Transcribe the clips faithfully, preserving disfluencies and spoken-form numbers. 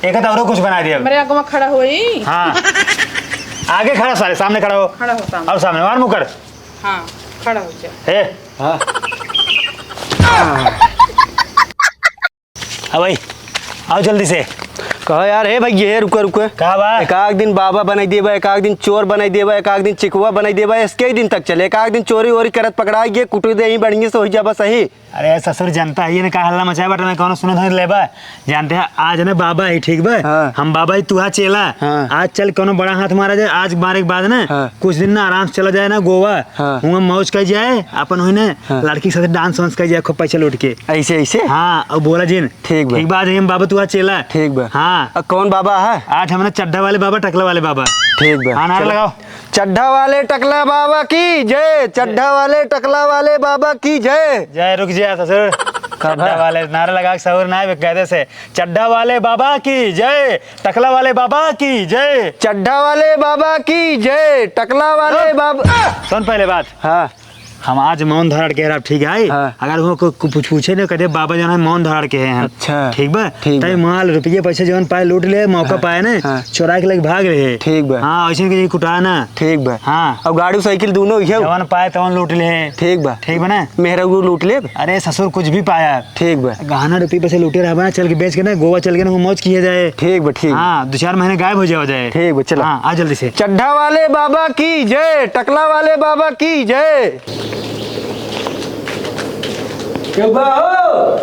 एक तो औरो कुछ बनाइ दिया। मेरे आगे में खड़ा होई। हाँ। आगे खड़ा, सारे सामने खड़ा हो। खड़ा हो सामने। और सामने, और मुकर। हाँ, खड़ा हो जा। ए। हाँ। अब भाई, आओ जल्दी से। कहो यार, हे भाई, ये रुको, रुको। का बा? एक आध दिन बाबा बनाई देबा, एक आध दिन चोर बनाई देबा, एक आध दिन चिकवा बनाई देबा, इसके ही दिन तक चले। एक आध दिन चोरी वोरी करत पकड़ा गए, कुटु दे ही बढ़िया से हो जाबा सही। अरे ससुर, जनता है, ये ने का हल्ला मचाए बाटे, ना कौनो सुनत है लेबा। जानते हैं, आज ना बाबा ही ठीक बा। हाँ। हम बाबा ही, तू आ चेला। हाँ। आज चल, कौनो बड़ा हाथ मारा जाए, आज मारे के बाद ना, हाँ। कुछ दिन ना आराम से चला जाए ना गोवा। हाँ। हुआं मौज कर जाए, अपन हुई ने हाँ। लड़की के साथ डांस वांस कर जाए, खूब पैसा लूट के। ऐसे, ऐसे? हाँ, और बोला जिन। ठीक बा। ठीक बा, आज हम बाबा, तू आ चेला। ठीक बा। हाँ। अब कौन बाबा है? आज हमने चड्ढा वाले बाबा, टकला वाले बाबा। ठीक बा। हाँ, नारा चलो। लगाओ। चड्ढा वाले टकला बाबा की जय, चड्ढा वाले टकला वाले बाबा की जय। जय, रुक जा ससुर। का चड्ढा बा? वाले नारा लगा के सहूर ना आवे कायदे से। चड्ढा वाले बाबा की जय, टकला वाले बाबा की जय। चड्ढा वाले बाबा की जय, टकला वाले बाबा। सुन पहले बात। हाँ। हम आज मौन धारण के रहा, ठीक है? हाँ। अगर वो को, को पूछ, पूछे ना, कहे बाबा जो है मौन धारण के हैं। अच्छा। ठीक बा? ठीक तय बा। माल, रुपये, पैसे जौन पाए लूट ले, मौका हाँ। पाए ना, हाँ। चोरा के लेके भाग रहे। ठीक बा। हाँ, ऐसे के कुटाना। ठीक बा। हाँ। अब गाड़ी साइकिल दोनों ही है। जवन पाए तवन लूट ले। ठीक बा। ठीक बा ना? मेहरा वो लूट ले। अरे ससुर, कुछ भी पाया। ठीक बा। गहना रुपये पैसे लूटे रहबा ना, चल के बेच के ना गोवा चल के ना वो मौज किया जाए। ठीक बा, ठीक बा। हाँ, दो चार महीने गायब हो जावा जाए। ठीक बा, चलो। हाँ, आ जल्दी से। चड्ढा वाले बाबा की जय, टकला वाले बाबा की जय। केहू बा हो?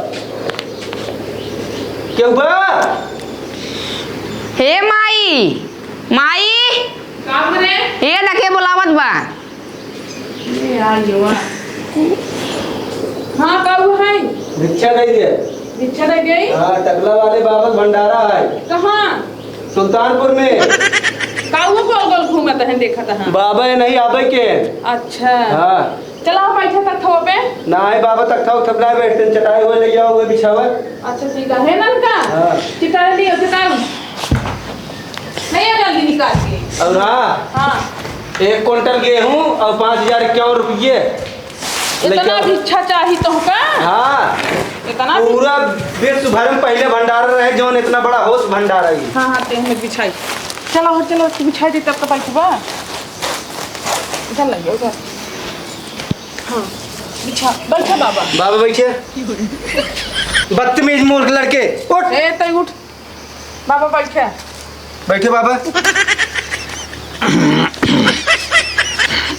केहू बा? हे माई, माई। का हो रे? हे देखे बुलावत बा। ए, आ गया। हाँ, का हुआ है? भिक्षा दे दे। भिक्षा दे दे? हाँ, टकला वाले बाबा भंडारा है। कहाँ? सुल्तानपुर में। का हुआ गोल गोल घूमत है, देखत है? बाबा ये नहीं आवे के। अच्छा। हाँ। चला, बैठे तख्तवा पे। नाहीं बाबा, तख्ता उठा ना बैठते, चटाई हुए ले जाओ, हुए बिछावा। अच्छा, ठीक है, है ना इनका? हाँ। चटाई लियो, चटाई। नहीं है, जल्दी निकाल के। और हाँ, हाँ। एक कुंटल गेहूँ और पाँच हजार इक्यावन रुपये। इतना लेके आओ। भिक्षा चाही तोहका? हाँ। इतना भी- पूरा विश्व भर में पहले भंडारा रहे, जौन इतना बड़ा होश भंडारा ही। हाँ, हाँ, तेहमें बिछाई। चलो, हो, चलो, तू बिछाई दे, तब तो बैठबा। इधर लाइए, उधर। हाँ, बिछा, बैठा बाबा। बाबा बैठे। बदतमीज मूर्ख लड़के, उठ। ए, तई उठ। बाबा बैठे। बैठे बाबा।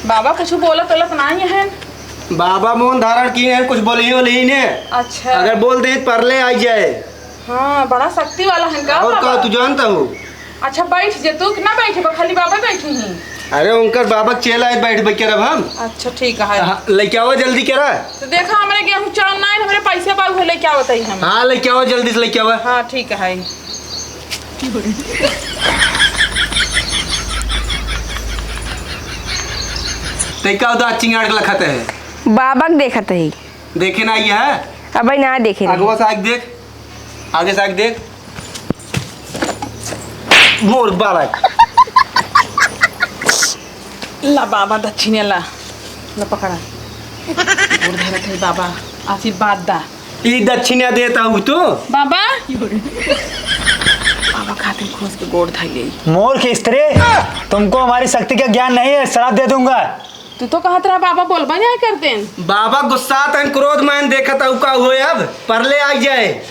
बाबा कुछ बोलत वोलत नाहीं है। बाबा मौन धारण किए हैं, कुछ बोले ही बोले ही ने। अच्छा। अगर बोल दे परले आ जाए। हाँ, बड़ा शक्ति वाला है का और का बाबा? तू जानता हो? अच्छा, बैठ जे, तू ना बैठबा, खाली बाबा बैठी ही। अरे, उनकर बाबा के चेला है, बैठ बैठ के रब हम। अच्छा, ठीक है। हाँ, लेके आवा जल्दी के रहा। तो देखा, हमरे गेहूं चाउर ना है, हमरे पैसे बाबू है, लेके आवत ही हम। हाँ, लेके आवा, जल्दी से लेके आवा। हाँ, ठीक है। ते का उदा चिंगाड़ के लखत है? बाबा के देखत ही। देखे ना आई है? अबे ना देखे रही। अगवा से आके देख। आगे से आके देख। मूर्ख बालक। ला बाबा दक्षिणा ला। ला पकड़ा। गोड़ धरत है बाबा, आशीर्वाद दा। ई दक्षिणा देता हूँ तू? बाबा। बाबा खातिर खोज के गोड़ धर ले। मूर्ख स्त्री, तुमको हमारी शक्ति का ज्ञान नहीं है, श्राप दे दूंगा। तू तो कहत रहा बाबा बोलबा नहीं करते। बाबा गुस्सा तन क्रोध में देखत हूँ का हुए अब। परले आ जाए,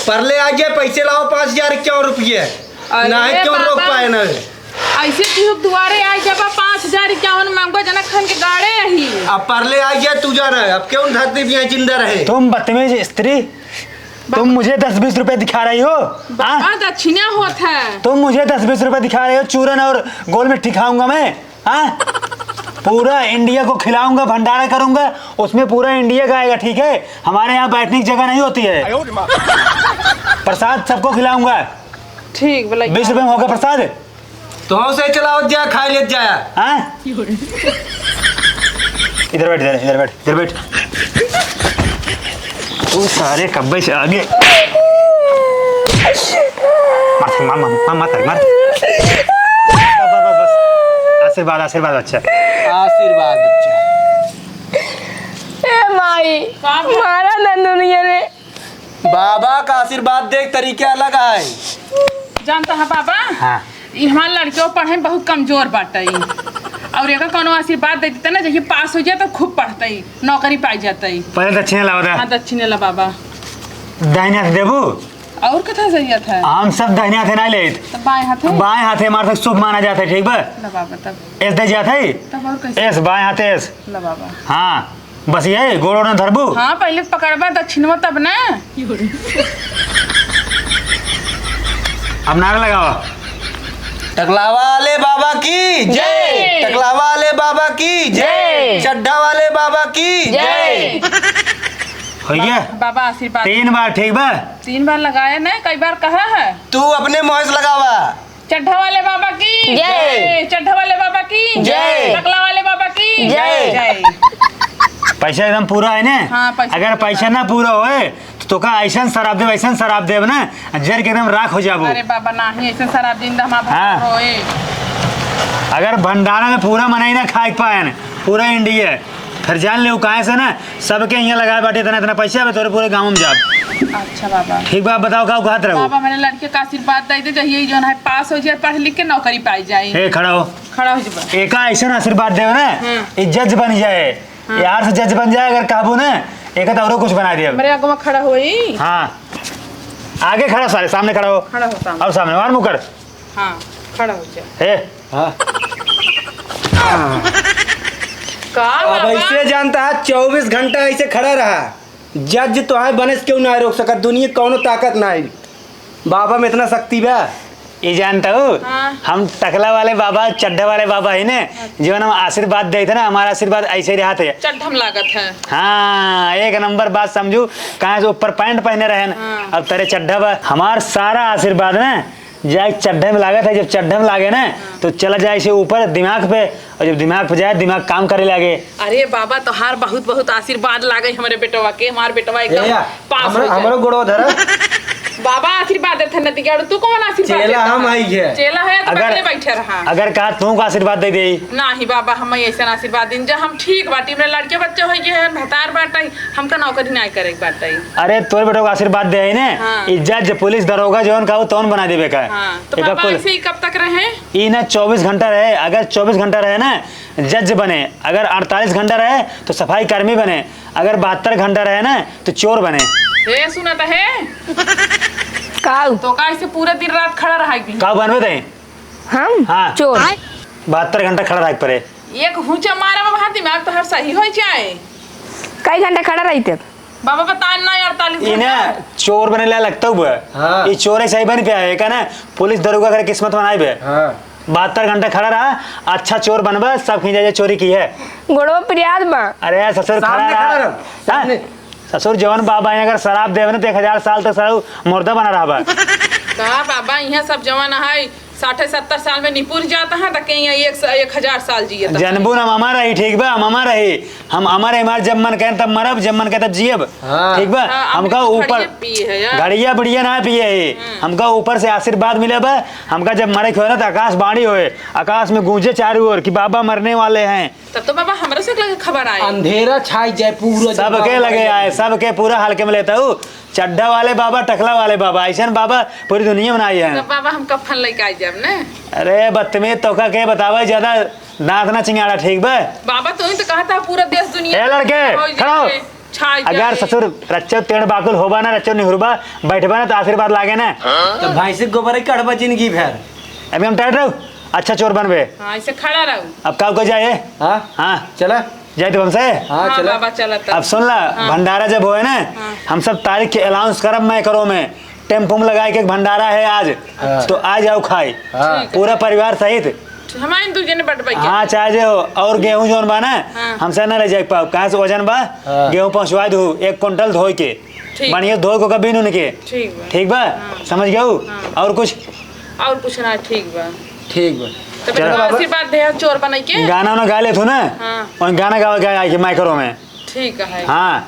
परले आ जाए, पैसे लाओ पाँच हजार इक्यावन रुपये। अरे ना है, क्यों रोक बाबा। पाए ना है? ऐसे तू दुआरे आ जाबा, पाँच हजार इक्यावन मांगबा, जना खन के गाड़े यही। अब परले आ जाए, तू जा रहा है, अब क्यों धरती भी जिंदा रहे? तुम बदतमीज स्त्री, तुम मुझे दस बीस रुपए दिखा रही हो? बाबा, हाँ? दक्षिणा होत है। तुम मुझे दस बीस रुपए दिखा रही हो, चूरन और गोल मिट्टी खाऊंगा मैं। हाँ? पूरा इंडिया को खिलाऊंगा, भंडारा करूंगा, उसमें पूरा इंडिया का आएगा, ठीक है? हमारे यहाँ बैठने की जगह नहीं होती है। प्रसाद सबको खिलाऊंगा। ठीक, बोला। बीस रुपए में होगा प्रसाद। तो हम से चलाओ जा, खा ले जाया। हाँ? इधर बैठ, इधर, इधर बैठ, इधर बैठ। ओ सारे कब्बे से आगे। मार, मार, मार, मार, मार, मार। बस, बस, बस, बस। आशीर्वाद, आशीर्वाद, अच्छा। आशीर्वाद, अच्छा। ए माई, का बा? मारा ना दुनिया रे। बाबा का आशीर्वाद देख तरीका अलग है। जानता है बाबा, हाँ। ई हमार लड़कियों पढ़े में बहुत कमजोर बाटई। और एकर कौनो आशीर्वाद दे देते ना, जैसे पास हो जाए तो खूब पढ़तई, नौकरी पाई जातई। पहले दक्षिणा लावा दा। हाँ, दक्षिणा ला बाबा। दाहिने हाथ देबू? और कथा जरूरत है? हम सब दाहिने हाथे ना लेत। तो बाएं हाथे? बाएं हाथे हमारे तक शुभ माना जाता है, ठीक बा? ला बाबा तब। ऐस दे जात है? तब और कैसे? ऐस, बाएं हाथे ऐस। ला बाबा। हाँ। बस ये गोड़ ओड़ न धरबू? हाँ, पहले पकड़बा दक्षिणवा तब ना। अब नारा लगावा। टकला वाले बाबा की जय। जय। टकला वाले बाबा की जय। जय। चड्ढा वाले बाबा की जय। जय। हो गया? बाबा आशीर्वाद। तीन बार, ठीक बा? तीन बार लगाया ना, कई बार कहा है? तू अपने मुँह से लगावा। चड्ढा वाले बाबा की जय। जय। चड्ढा वाले बाबा की जय। टकला वाले बाबा की जय। जय। पैसा एकदम पूरा है ने? हाँ, पैसा अगर पूरा। पैसा ना पूरा होए तो तोका ऐसन शराब देब, ऐसन शराब देब ना, जर के एकदम राख हो जाबू। अरे बाबा, नाही ऐसन शराब दिन हमार हाँ। भरोए। अगर भंडारा में पूरा मनई ना खाए के पाएन, पूरा इंडिया, फिर जान ले काहे से ना, सबके यहाँ लगाए बाटे इतना, इतना पैसा, अब तोरे पूरे गाँव में जाब। अच्छा बाबा। ठीक बा, बताओ का कहत रहो? बाबा, मेरे लड़के का आशीर्वाद दे दे, जहिए जौन है पास हो जाए, पढ़ लिख के नौकरी पाई जाए। ए, खड़ा हो। खड़ा हो जा बा। एका ऐसन आशीर्वाद देव ना, हाँ। ये जज बन जाए। हाँ। यार से जज बन जाए, अगर कहबू ना, एका तो औरो कुछ बना देव। मेरे आगवा खड़ा होई। हाँ। आगे खड़ा, सारे सामने खड़ा हो। खड़ा हो सामने। और सामने, और मुकर। हाँ, खड़ा हो जा। ए। हाँ। का अब बाबा? ऐसे जानता है, चउबीस घंटा ऐसे खड़ा रहा, जज तोहार बने से क्यों ना रोक सकत, दुनिया कौनो ताकत ना आई। बाबा में इतना शक्ति बा। ये जानता हूँ, हाँ। हम टकला वाले बाबा, चड्ढा वाले बाबा है ने, अच्छा। जीवन में आशीर्वाद देते ना, हमारा आशीर्वाद ऐसे ही रहते है। चड्ढम लागत है। हाँ, एक नंबर बात समझू, कहाँ से ऊपर पैंट पहने रहे न, हाँ। अब तेरे चड्ढा बा, हमार सारा आशीर्वाद ना जाए चड्ढे में लागत है, जब चड्ढे में लागे ना, हाँ। तो चला जाए इसे ऊपर दिमाग पे, और जब दिमाग पे जाए, दिमाग काम करे लागे। अरे बाबा, तोहार बहुत बहुत आशीर्वाद लागे हमरे बेटवा के, हमार बेटवा एकदम ए, पास हमरो, हो जाए। हमरो गोड़वा धरा। बाबा आशीर्वाद देते न दिगाड़ू, तू कौन आशीर्वाद चेला देता हम है? आई है। चेला है तो अगर, पकड़े बैठे रहा। अगर कहा तू का आशीर्वाद दे दे। नाही बाबा, हम ऐसा आशीर्वाद दिन जा, हम ठीक बाटी, मेरे लड़के बच्चे हो गए हैं, भतार बाटे, हमका नौकरी नहीं करे के बाटे। अरे तोर बेटवा का आशीर्वाद दे है ने, हाँ। ई जज, पुलिस, दरोगा जौन कहू तौन बना देबे का। हाँ, तो एका बाबा कुल ऐसे ही कब तक रहे? ई ना चउबीस घंटा रहे, अगर चउबीस घंटा रहे ना जज बने, अगर अड़तालीस घंटा रहे तो सफाई कर्मी बने, अगर बहत्तर घंटा रहे ना तो चोर बने। ए, सुना तो है? काऊ? तो का ऐसे पूरा दिन रात खड़ा रहा है? काऊ बनबे तई? हम? हाँ। चोर। बहत्तर घंटा खड़ा रहे पड़े। एक हुचा मारा में वहाँ दिमाग तो हर सही हो जाए। कई घंटा खड़ा रही तब? बाबा बता ना, अड़तालीस ई ना घंटा। चोर बने ला लगता हुआ। हाँ। ई चोरे सही बन पे आए का ना, पुलिस दरोगा करे किस्मत बनाए बे। हाँ। बहत्तर घंटा खड़ा रहा, अच्छा चोर बनबा, सब खींचा जाए चोरी की है। गोड़वा पिरियात बा। अरे यार ससुर खड़ा सामने रहा। खड़ा रहो, हाँ? सामने। ससुर जवन बाबा यहाँ अगर शराब देवे ना तो एक हजार साल तक ससुर मुर्दा बना रहा बा। का बाबा यहाँ सब जवन है साठ सत्तर साल में निपुर जाता है, तो कहीं एक स-, एक हजार साल जिए तो। जनबू ना हम अमर रही, ठीक बा, हम अमर रही, हम अमर रही, हमार जब मन कहे तब मरब, जब मन कहे तब जियब, हाँ। ठीक बा? हाँ, हमका अमृत ऊपर घड़िया पिए है यार। घड़िया बढ़िया ना पिए है, हम्म। हमका ऊपर से आशीर्वाद मिले बा, हमका जब मरे के होए ना तो आकाशवाणी होए, आकाश में गूंजे चारों ओर कि बाबा मरने वाले हैं। तब तो बाबा हमरा से लगे खबर आए। अंधेरा छाई जाए पूरा जब सबके बाबा लगे मर आए, जाए। सबके पूरा हल्के में लेता हूँ। चड्ढा वाले बाबा, टकला वाले बाबा, ऐसन बाबा पूरी दुनिया में ना आए हैं। तब बाबा हम कफन लेके आ जाब ना। अरे बदतमीज, तोका के बतावे, ज्यादा दांत ना चिंगाड़ा, ठीक बा? बाबा तो ही तो कहा था पूरा देश दुनिया ए लड़के, हो खड़ा हो। जाए, छा अगर जाए। ससुर रच्चो तेड़ बाकुल होबा ना, रच्चो निहुरबा, बैठबा ना तो आशीर्वाद लागे ना। तो भैंसी गोबर ही कढ़बा जिंदगी भर। अभी हम टाइट रहो, अच्छा चोर बनबे। हाँ, ऐसे खड़ा रहो। अब का को जाए? हाँ? हाँ। चला। जाए तो हमसे? हाँ, हाँ, चला। बाबा, चला तब। अब सुन ला, हाँ। भंडारा जब होए ना, हाँ। हम सब तारीख के अनाउंस करब, मैं करो में टेम्पो में लगाए के एक भंडारा है आज, हाँ। तो आ जाओ खाए, हाँ। ठीक है। पूरा परिवार सहित। हमारे दू जने बटबा के। हाँ, चाहे जो हो, और गेहूं जौन बा ना, हाँ। हमसे ना ले जाए पाओ, कहाँ से वजन बा, हाँ। गेहूं पहुँचवा दू एक कुंटल धोए के, ठीक। बढ़िया धोए को कभी नून के, ठीक बा। ठीक बा, हाँ। समझ गया हूँ? हाँ। और कुछ? और कुछ ना, ठीक बा। ठीक बा। तो चलो। बेटा आशीर्वाद दे, चोर बनाई के। गाना उना गा ले तू ना, हाँ। और गाना गावा गाए आके माइक्रो में। ठीक है। हाँ,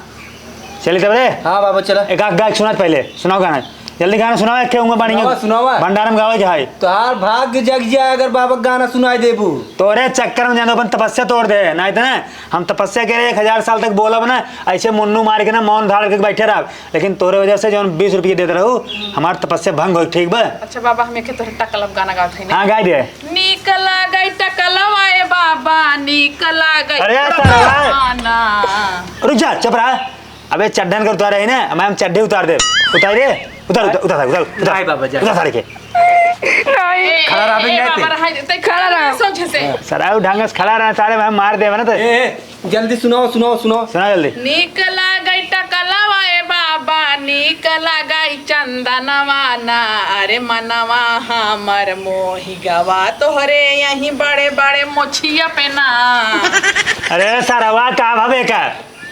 चलिए तब रे। हाँ बाबा, चला। एक आध गायक सुना पहले, सुनाओ गाना। जल्दी गाना सुनावा, एक ठे उंगा बानी। सुनावा, सुनावा। भंडारा में गावे के है। तोहार भाग्य जग जाए अगर बाबा गाना सुनाई देबू। तोरे चक्कर में जानो अपन तपस्या तोड़ दे, नहीं तो ना हम तपस्या करे एक हजार साल तक बोलब ना, ऐसे मुन्नू मार के ना मौन धारण करके बैठे रहब, लेकिन तोरे वजह से जौन बीस रुपये देत रहू, हमार तपस्या भंग होई, ठीक बा? अच्छा बाबा, हम एक तोहरे टकलब गाना गावत हई ना। हाँ, गाई दे। नीक लागै टकलवा ए बाबा, नीक लागै अरे यार, टकलवा। रुक जा, चुप रहा। अबे चड्ढन कर उतारे है ना, मैं हम चड्ढे उतार दे। उतार रे, उतार, उतार, उतार, उतार, उतार। नहीं बाबा, जा। उतार सारे के। नहीं। खड़ा रहा, ए, नहीं बाबा, आते। रहा, ते खड़ा रहा। सोच से। सराऊ ढंग से खड़ा रहा, सारे मैं मार दे ना तो। ए, ए, जल्दी सुनाओ, सुनाओ, सुनाओ। सुना जल्दी। नीक लागै टकलवा ए बाबा, नीक लागै चंदनवा ना, अरे मनवा हमर मोहि गवा तोहरे यहीं बड़े बड़े मोछिया पे ना। अरे सरवा का भवे का?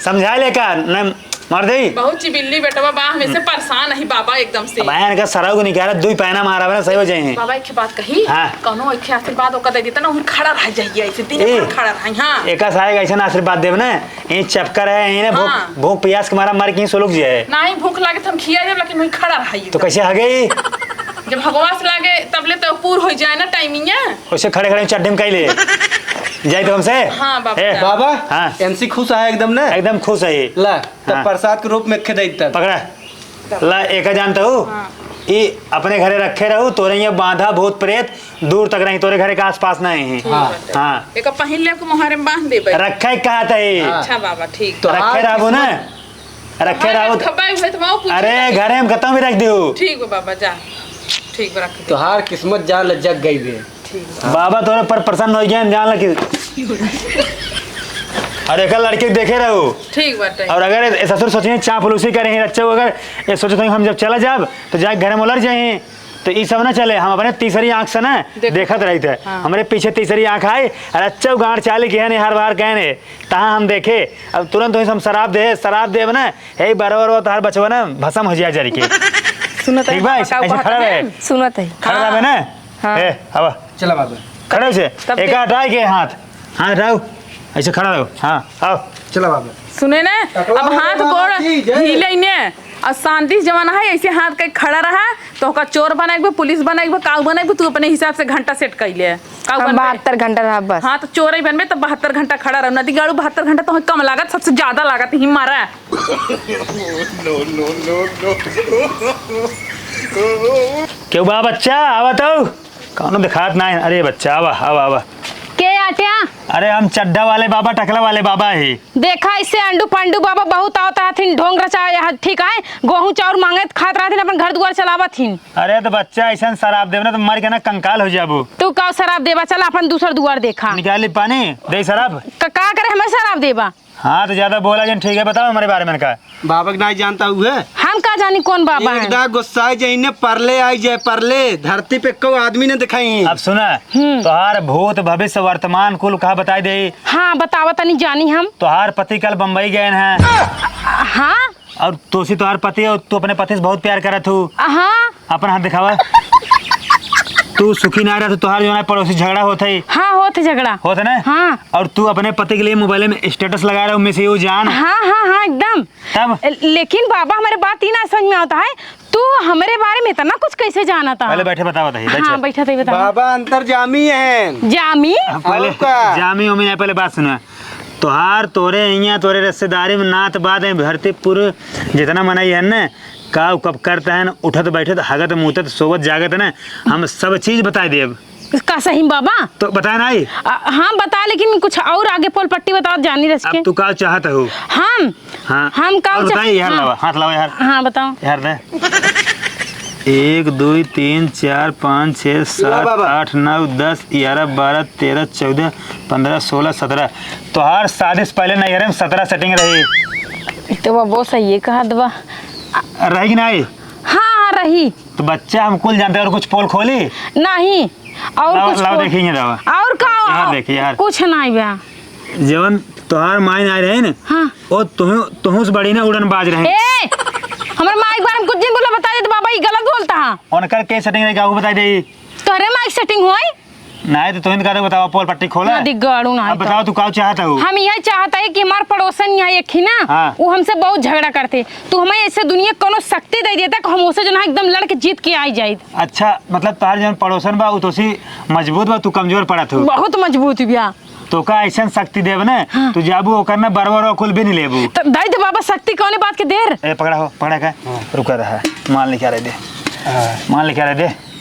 समझा ले का? न मर दे। बहुत चिबिल्ली बेटवा बा, हमें से परेशान है बाबा एकदम से। अब आयन का सरऊ को निकाला, दुई पैना मारा बना, सही हो जाए। बाबा एक बात कही, हाँ। कौनो एक आशीर्वाद ओका दे देता ना, हम खड़ा रह जाइए ऐसे दिन ए, भर खड़ा रही, हाँ। एका सारे ऐसा ना आशीर्वाद देव ना, ये चपकर है, ये ना भूख, हाँ। भूख प्यास के मारा मर के ही सुलुक जाए। नहीं भूख लागे तो हम खिया देब, लेकिन वही खड़ा रहिए। तो कैसे हगे? जब हगवास लागे तब ले तो पूर हो जाए ना टाइमिंग। वैसे खड़े खड़े चड्ढे में कई ले जाए तो हमसे। हाँ बाबा, ए, जा। बाबा, हाँ। एमसी खुश है एकदम ना? एकदम खुश है। ला। तब हाँ। प्रसाद के रूप में खे दई तब। पकड़ा। ला, एका जानत हूँ? हाँ। ई अपने घरे रखे रहू, तोरे ये बांधा भूत प्रेत दूर तक रही, तोरे घरे के आसपास नहीं है। ठीक हाँ। बाटे। हाँ। एका पहिन ले के मोहारे में बांध देबे। रखे कहा तही। हाँ। अच्छा बाबा, ठीक। तो रखे आज रहबो ना। किस्मत रखे हमारे रहबो। खपाई हुए तो वहाँ पूछ अरे, ले। घरे में खत्म भी रख दियो। ठीक बा बाबा, जा। ठीक बा, रख दे। तोहार किस्मत जा ल जग गई बे। ठीक बा। बाबा तोरे पर प्रसन्न हो गया, जान लगी। और एक लड़के के देखे रहो। ठीक बाटे। और अगर ए ससुर सोचिए चापलूसी करे हैं, अच्छा, अगर ये सोचत हो हम जब चला जाब तो जाए घर में उलर जाए, तो ई सब ना चले। हम अपने तीसरी आँख से ना देखत। देखत रहित है। हाँ। हमरे पीछे तीसरी आँख आए, और अच्छा गाँड़ चाली के है नहीं, हर बार कहने, तहाँ हम देखे, अब तुरंत वही हम शराब दे, शराब देब ना, हे बरोबर वो तोहार बचवा ना भसम हो जाए जरी के। सुनत है ठीक बा, पापा, ऐसे, का ऐसे कहत खड़ा रहे। हैं? सुनत है। खड़ा रहबे ना? हाँ। ए, आवा। चला बाबा। खड़े हो से। तब एक दे- हटाए के हाथ। हाथ हटाओ। ऐसे खड़ा रहो। हाँ, आओ। चला बाबा। सुने ने, टकला अब बाबा हाथ गोड़ की जय। हिले ने, और शांति से जमाना है, ऐसे हाथ के खड़ा रहा, तो ओका चोर बनाइबे, पुलिस बनाइबे, काऊ बनाइबे, तू अपने हिसाब से घंटा सेट कर ले। काऊ हम बनबे? बहत्तर घंटा रहब बस। हाँ, तो चोर ही बनबे, तो बहत्तर घंटा खड़ा रहो। नदी गाड़ू बहत्तर घंटा तो कम लागत, सबसे ज्यादा लागत ही मारा। No, no, no, no। क्यों बा बच्चा, आवा तो। कौनो दिखात ना है। अरे बच्चा, आवा, आवा, आवा। के आट्या? अरे हम चड्ढा वाले बाबा, टकला वाले बाबा ही। देखा, इससे अंडू पंडू बाबा बहुत आवत रहथिन, ढोंग रचावे, यहाँ ठीक है, गोहूँ चाउर मांगे त खात रहथिन, अपन घर दुआर चलावत हिन। अरे तो बच्चा, ऐसा शराब देब ना तो मर के ना कंकाल हो जाबू। तू का शराब देबा? चला अपन दूसर दुआर देखा। निकाली पानी, दे शराब। क-, का करे हमें शराब देबा? हाँ, तो ज्यादा बोला जन, ठीक है, बताओ हमारे बारे में का। बाबा के नाई जानता हुए? हम का जानी कौन बाबा एक हैं? दा गुस्साए जाइने, परले आई जाए, परले, धरती पे को आदमी ने दिखाई। अब सुना, हम्म। तोहार भूत, भविष्य, वर्तमान कुल कहा बताई दे। हाँ, बतावा तनी जानी हम। तोहार पति कल बम्बई गए हैं। हाँ? और तोसी तोहार पति और तू अपने पति से बहुत प्यार करत हूँ। हाँ। अपन हाथ दिखावा। तू सुखी ना रह तो तोहार जो है पड़ोसी झगड़ा होत है। हाँ, होत है झगड़ा। होत है ना? हाँ। और तू अपने पति के लिए मोबाइल में स्टेटस लगा रहा हूँ, मिस यू जान। हाँ, हाँ, हाँ, एकदम। तब? लेकिन बाबा, हमारे बात ही ना समझ में आता है, तू हमारे बारे में इतना कुछ कैसे जानता है? पहले बैठे बताओ, बताइए, बैठे। हाँ, बैठा था, बताओ। बाबा अंतर्जामी हैं। जामी? अब पहले और का? जामी उमी नहीं, पहले बात सुना। तोहार, तोरे हियाँ, तोरे रिश्तेदारी में नात बात है, भरतीपुर जितना मनई है न, का उ कब करता है न, उठत बैठत, हगत मूतत, सोवत जागत न, हम सब चीज बताई देब। का सही में बाबा? तो बताए ना आई? आ, हाँ, बता, लेकिन कुछ और आगे पोल पट्टी बताओ, जानी रस के। अब तू का चाहत हो? हम? हाँ। हम का और चाह-, बताइए, यार हाँ। लावा, हाथ लावा यार। हाँ, बताओ। यार दे। एक, दुई, तीन, चार, पाँच, छः, सात, बाबा। आठ, नौ, दस, ग्यारह, बारह, तेरह, चौदह, पन्द्रह, सोलह, सत्रह। तोहार शादी से पहले नैहरे में सत्रह सेटिंग रही। तो बाबा सही है कहा दबा। रही कि नहीं? हाँ, हाँ, रही। तो बच्चा हम कुल जानते हैं, और कुछ पोल खोली? नहीं, और लाओ, कुछ लाओ, खोल-, देखिए, ये लाओ। और का? यहाँ देखिए यार। कुछ नहीं बा। जवन तोहार माई नाई रहे न, हाँ। वो तुहूँ, तुहूँ से बड़ी ना उड़न बाज रहे। ए, हमर माई के बारे में कुछ जिन बोला, बता दे तो बाबा, ई गलत बोलता है। उनकर के सेटिंग रही, का वो बताई दे। तोहरे माई के सेटिंग होई? नाहीं तो तोहिन का बतावा, पोल पट्टी खोला। ना दिग्गड़ू ना अब तो। बतावा, तू का चाहत हऊ? हम यही चाहत है कि हमार पड़ोसन यहाँ एक ही ना, हाँ। वो हमसे बहुत झगड़ा करते। तू हमें ऐसे दुनिया कोनो शक्ति दे देता कि हम उसे जो ना एकदम लड़ के जीत के आई जाइत। अच्छा, मतलब तोहार जौन पड़ोसन बा, उ तोसी मजबूत बा, तू कमजोर पड़त हो। बहुत मजबूत बिया। तोका ऐसन शक्ति देब ना, हाँ। तू जाबू ओकर ना बरबर कुल भी नहीं लेबू। तो दे दे बाबा शक्ति, कौने बात के देर? ए, पकड़ा हो, पकड़ा का? हाँ। रुका रहा, माल निकाले दे। हाँ। माल निकाले दे।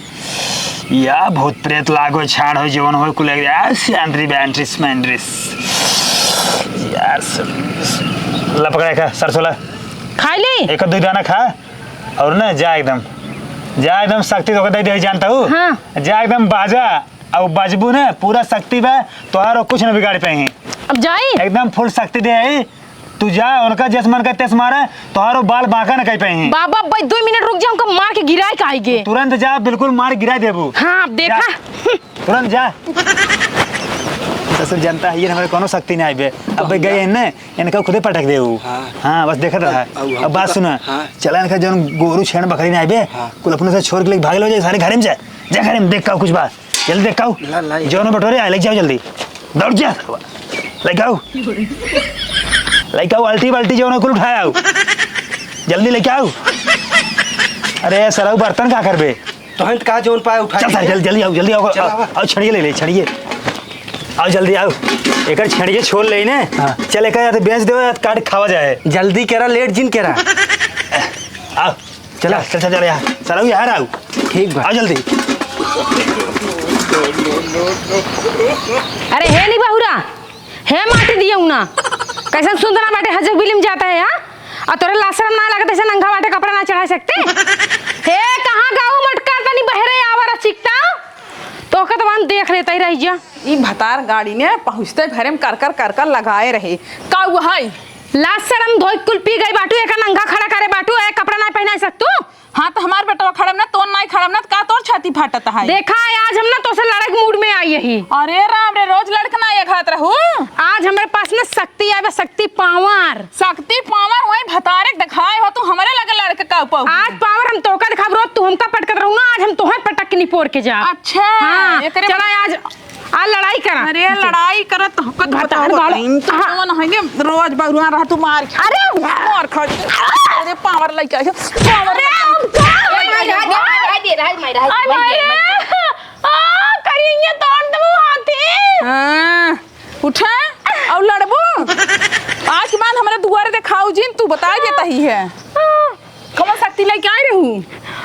या भूत प्रेत लागो, छाड़ हो, जवन हो, कुल एक, आ, स्यांड्री बैंड्री स्मैंड्री। यार, सब, ला पकड़ा का, सरसों ला। खा ली? एक दो दाना खा, और ना जा एकदम, जा एकदम शक्ति तोका दे दे, जानता हूँ। हाँ। जा एकदम बाजा, अब बजबू ना, पूरा शक्ति बा, तोहार कुछ ना बिगाड़ पाई। अब जाई? एकदम फुल शक्ति दे आई। तू जा, उनका जस मन का तेस मारा, तोहारो बाल बांका न कह पाई। बाबा, भाई, दो मिनट रुक जा, उनका मार के गिराए का आइगे। तुरंत जा, बिल्कुल मार गिराए देबू। हाँ, अब देखा। जा, तुरंत जा। ससुर जानता है, ये हमारे कोनो शक्ति नहीं आइबे। अब भाई गए हैं ना, इनका खुदे पटक देबू। हाँ। हाँ, बस देखत रहा। अब, अब, अब बात सुना। हाँ। चला इनका जौन गोरू छेड़ बकरी नहीं आइबे, हाँ। कुल अपने से छोड़ के लेके भाग लो, जाए सारे घर में जा। जा घरे में देख का कुछ बा। जल्दी देख का आऊ। ला, ला, ये। जौन बटोरे आए, लेके जाओ जल्दी। दौड़ जा। लेके आऊ। लेके आऊ, अल्टी बल्टी जौन कुल उठाए आऊ। जल्दी लेके आऊ। अरे सरऊ, बर्तन का करबे? तोहन का जौन पाए उठा चल के सर, दे। जल्दी, जल्दी आओ, जल्दी आओ। चल, आओ, आवा। आओ, छड़िए ले ले, छड़िए। आओ जल्दी आओ। एकर छड़िए छोड़ ले ने। हाँ। चल, एकर या तो बेच दो या काट खावा जाए। जल्दी केरा, लेट जिन केरा। आओ। चला। चल, चल, चल, चल, यहाँ। चलो, यहाँ आओ। ठीक बा। आओ जल्दी। अरे हे नी बहुरा, हे माटी दियौ ना, कैसन सुंदरा बाटे, हजक बिलिम जाता है, हाँ? और तोरे लाज शरम ना लगत, ऐसे नंगा बाटे, कपड़ा ना चढ़ा सकते? हे, कहाँ गाऊ मटका, तनी बहरे आवा रसिकता, तोहका तो हम देख लेता ही रह जा। ई भतार गाड़ी ने पहुँचते भरे में कर कर कर कर लगाए रहे। का हुआ है? लाज शरम धोई कुल पी गई बाटू, एका नंगा खड़ा करे बाटू, ए कपड़ा ना पहना सकतू? हाँ, तो हमार बेटवा खड़ब ना, तोन नाई खड़ब ना, तो का तोर छाती फाटत है? देखा, आज हम ना तोसे लड़े के मूड में आई यही। अरे राम रे, रोज लड़के ना ये खात रहू। आज हमारे पास ना शक्ति आवे, शक्ति पावर। शक्ति पावर वही भतारे के दिखाए हो, तू हमरे लगे लड़के का पाऊ। आज पावर हम तोहका दिखाब, रोज तू हमका पटकत रहू ना, आज हम तोहे पटक के निपोर के जा। अच्छा, हाँ, एकरे चला आज आ लड़ाई करा। अरे लड़ाई करत हकत भतार बताओ, बाल। बताई, तो हाँ। कौन है ये? रोज बरुआ रहा तू मार खा। अरे! मार खा। अरे पावर लइके आई, पावर अरे लइके आई। हम का अरे मारे? मारे, मारे, मारे, मारे, मारे, अरे मारे, मारे। मारे। आ, करिए तोड़ दबू हाथी। हाँ, उठा और लड़बू। आज के बाद हमारे दुआरे देखाऊ जिन, तू बताई देता ही है। कौन शक्ति लेके आई रहू?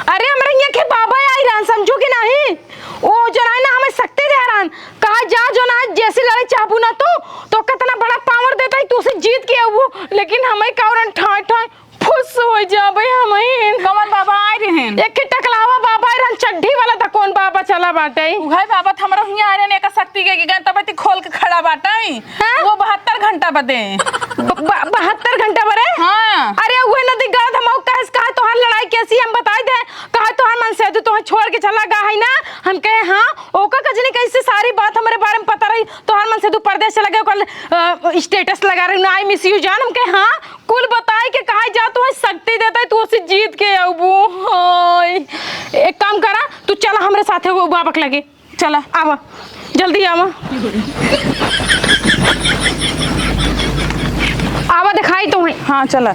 अरे, हमरे हियाँ के बाबा आई रहन, समझू कि नाही? ओ जनाई ना हमें शक्ति दे रहन, कहा जा जो ना जैसे लड़े चाहबू ना तू, तो कितना बड़ा पावर देता ही, तू से जीत के आऊ, लेकिन हमें काउरन ठाय ठाय फुस हो जाबे हमें। कौन बाबा आए रहन? एक ठे टकलावा बाबा आए रहन, चड्ढी वाला। त कौन बाबा चला बाटे? उहे बाबा त हमरो हियाँ आए रहन, एका शक्ति के, के गन तब ती खोल के खड़ा बाटे। हैं? वो बहत्तर घंटा बदे। ब-, ब-, बहत्तर घंटा बरे? हाँ। अरे, उहे नदी गलत हम कहे, कहा तोहार लड़ाई कैसी, हम बताई दे, कहा तोहार मन से तू तोहे छोड़ के चला गा है ना, हम कहे हाँ, ओका कजनी कैसे सारी बात हमारे बारे में पता रही, तोहार मन से तू परदेस चला गया, ओकर, अ, status लगा रही ना, "I miss you जान", हम कहे हाँ, कुल बताई के कहा जा, तोहे शक्ति देता है, तू उसे जीत के आबू। हाय, एक काम करा, तू चला हमरे साथे वो बाबा के लगे। चला, आवा, जल्दी आवा। आवा, दिखाई तो है। हाँ, चला।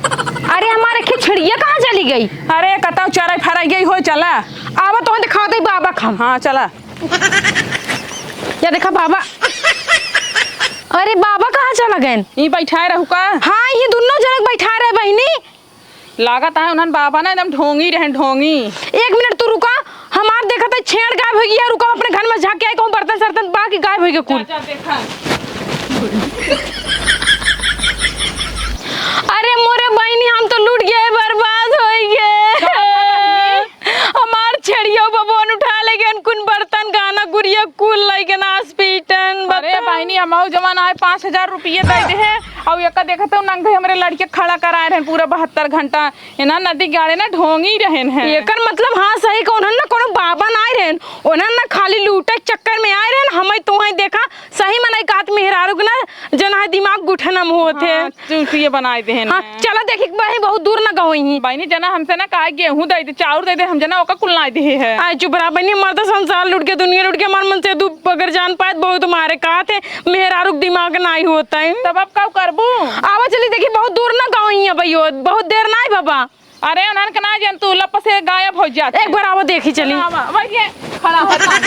अरे, हमारे खेत छेड़िया कहाँ चली गई? अरे, कतौ चराई फराई गई हो, चला। आवा, तो दिखाओ दे बाबा का हम। हाँ, चला। या देखा बाबा। अरे, बाबा कहाँ चला गए? ई बैठाए रहू का? हाँ, ये दोनों जनक बैठाए रहे बहिनी। लागत है उन्हन बाबा ना एकदम ढोंगी रहन, ढोंगी। एक मिनट तू रुका, हमार देखत है छेड़ गायब होइ गया, रुका हम अपने घर में झाँक के आई, कहूँ बर्तन सर्तन बा कि गायब होइ गया कुल। जा, जा, देखा। अरे मोरे बहिनी, हम तो लूट गए, बर्बाद होइ गए। का बहिनी? हमार छेड़िया बबोन उठा ले गए, कुन बर्तन गहना गुरिया कुल ले गए ना हॉस्पिटल। अरे बता। बहिनी, हम जवान आए पाँच हजार रुपये दे दे हैं। अउ एका देखत हउ, नंगे हमरे लड़के खड़ा कराए रहन पूरा बहत्तर घंटा। एना नदी गाड़े ना ढोंगी रहन है। एकर मतलब, हाँ, सही कहन ना, कोनो बाबा नाई रहन। ओनन ना खाली लूटे के चक्कर में आए रहन, हमई तोहई देखा, सही मनई कहत मेहरारू के ना, जना है दिमाग गुठनम होत है। हाँ, चूतिया बनाए देहन हाँ, है। चला देखी के बहिनी, बहुत दूर ना गवई ही। बहिनी जना हमसे ना कहा गेहूं दे दे, चाउर दे दे, हम जना ओका कुल नाई देहे है। आय चुप रहा बहिनी, मर्द संसार लूट के, दुनिया लूट के, हमार मन से दू बगर जान पाए, बहुत मारे कहत है, मेहरारू के दिमाग नाई होत है। तब अब का करबू? आवा चली देखी, बहुत दूर ना गवई ही भइयो, बहुत देर नाई बाबा। अरे, उन्हन के ना जान, तू लप से गायब हो जात एक है। बार आवा देखी चली। आवा, वही है, खड़ा हो जा।